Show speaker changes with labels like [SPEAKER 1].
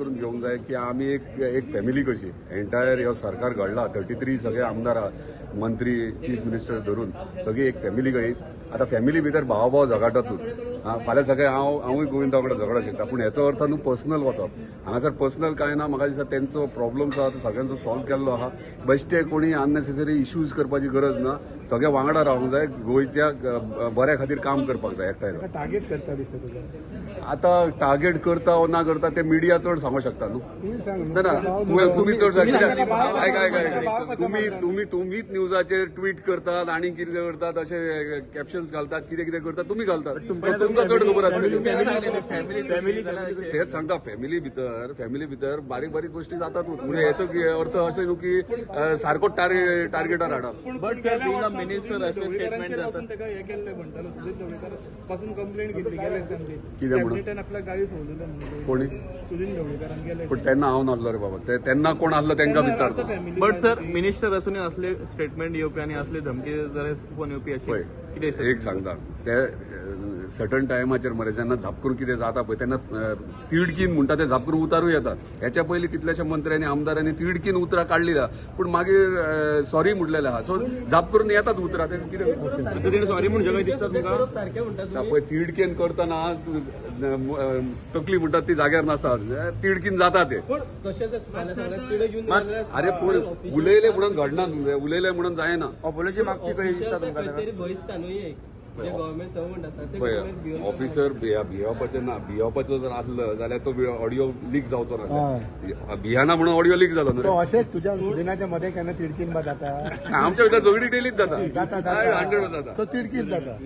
[SPEAKER 1] करून घेवंक जाय की आमी एक एक फॅमिली कशी एंटायर ह्यो सरकार घडला 33 सगळे आमदार मंत्री चीफ मिनिस्टर धरून सगळी एक फॅमिली कशी. आतां फॅमिली भितर भाव भाव झगडटातूच. फाल्यां सगळे हांवूय गोविंदा वांगडा झगडूंक शकता, पूण हेचो अर्थ न्हू पर्सनल वचप. हांगासर पर्सनल कांय ना. म्हाका दिसता तेंचो प्रॉब्लम्स आहा तो सगळ्यांचो सॉल्व केल्लो आहा. बेश्टे कोणी अननेसेसरी इश्यूज करपाची गरज ना. सगळे वांगडा रावंक जाय, गोंयच्या बऱ्या खातीर काम करपाक जाय एकठांय जावन.
[SPEAKER 2] टार्गेट करता दिसता तुका?
[SPEAKER 1] आता टार्गेट करता ओ ना करता ते मिडिया चड सांगू शकता न्हू.
[SPEAKER 2] तुम्ही सांग.
[SPEAKER 1] ना ना, तुमी चड सांग. आयक आयक आयक, तुमी तुमी तुमीच न्यूजाचेर ट्वीट करतात आणि कितें करतात, अशे कॅप्शन्स घालतात, कितें कितें करतात तुमी घालतात, तुमकां चड खबर आसतली. तेच सांगता, फॅमिली भितर बारीक बारीक गोष्टी जातातूच. म्हणजे हेचो अर्थ अशें न्हू की सारको टार्गेटार हाडप.
[SPEAKER 3] But sir, being a minister अशें स्टेटमेंट जाता.
[SPEAKER 4] ताका हे केल्लें म्हणटालो, सुधीर ढवळीकर पासून कंप्लेंट केल्ली गेले दिसांनी.
[SPEAKER 1] कितें म्हणून?
[SPEAKER 4] कॅबिनेटान आपल्याक गाळी सोडलेले म्हणून.
[SPEAKER 1] कोणी?
[SPEAKER 4] सुधीर ढवळीकरान गेले.
[SPEAKER 1] पूण तेन्ना हांव नासलो रे बाबा, ते तेन्ना कोण आसलो तेंकां विचारता.
[SPEAKER 3] बट सर, मिनिस्टर असूनय असले स्टेटमेंट येवपी आनी असले धमकी जाल्यार फोन येवपी अशी
[SPEAKER 1] पळय,
[SPEAKER 3] कितें सर?
[SPEAKER 1] एक सांगता, ते सर्टन टायमाचेर मरे जेन्ना झाप करून कितें जाता पळय तेन्ना तिडकीन म्हणटा ते झाप करून उतारू येता. हेच्या पयलीं कितल्याश्या मंत्र्यांनी आमदारांनी तिडकीन उतरां काडली ना, पूण मागीर सॉरी म्हटलेलें आहा. सो झाप करून येतात उतरां, ते कितें
[SPEAKER 3] सॉरी म्हणून सगळें दिसता तुमकां?
[SPEAKER 1] पळय, तिडकेन करतना तकली म्हणटात ती जाग्यार नासता, तिडकीन जाता ते. अरे पूण उलयले म्हणून घडना न्हू, उलयले म्हणून जायना.
[SPEAKER 5] ऑपोलोजी मागची कशी दिसता तुमकां?
[SPEAKER 1] पळय, ऑफिसर भियोवपाचें ना. भियोवपाचो जर आसलो जाल्यार तो ऑडियो लीक जावचो ना. भियाना म्हणून ऑडियो लीक जालो न्हू
[SPEAKER 2] सो
[SPEAKER 1] रे.
[SPEAKER 2] अशेंच तुज्या सुदिनाच्या मध्ये केन्ना तिडकीन बा जाता?
[SPEAKER 1] आमच्या भितर झगडी डेलीच जाता.
[SPEAKER 2] जाता.
[SPEAKER 1] 100 जाता.
[SPEAKER 2] सो तिडकीन जाता.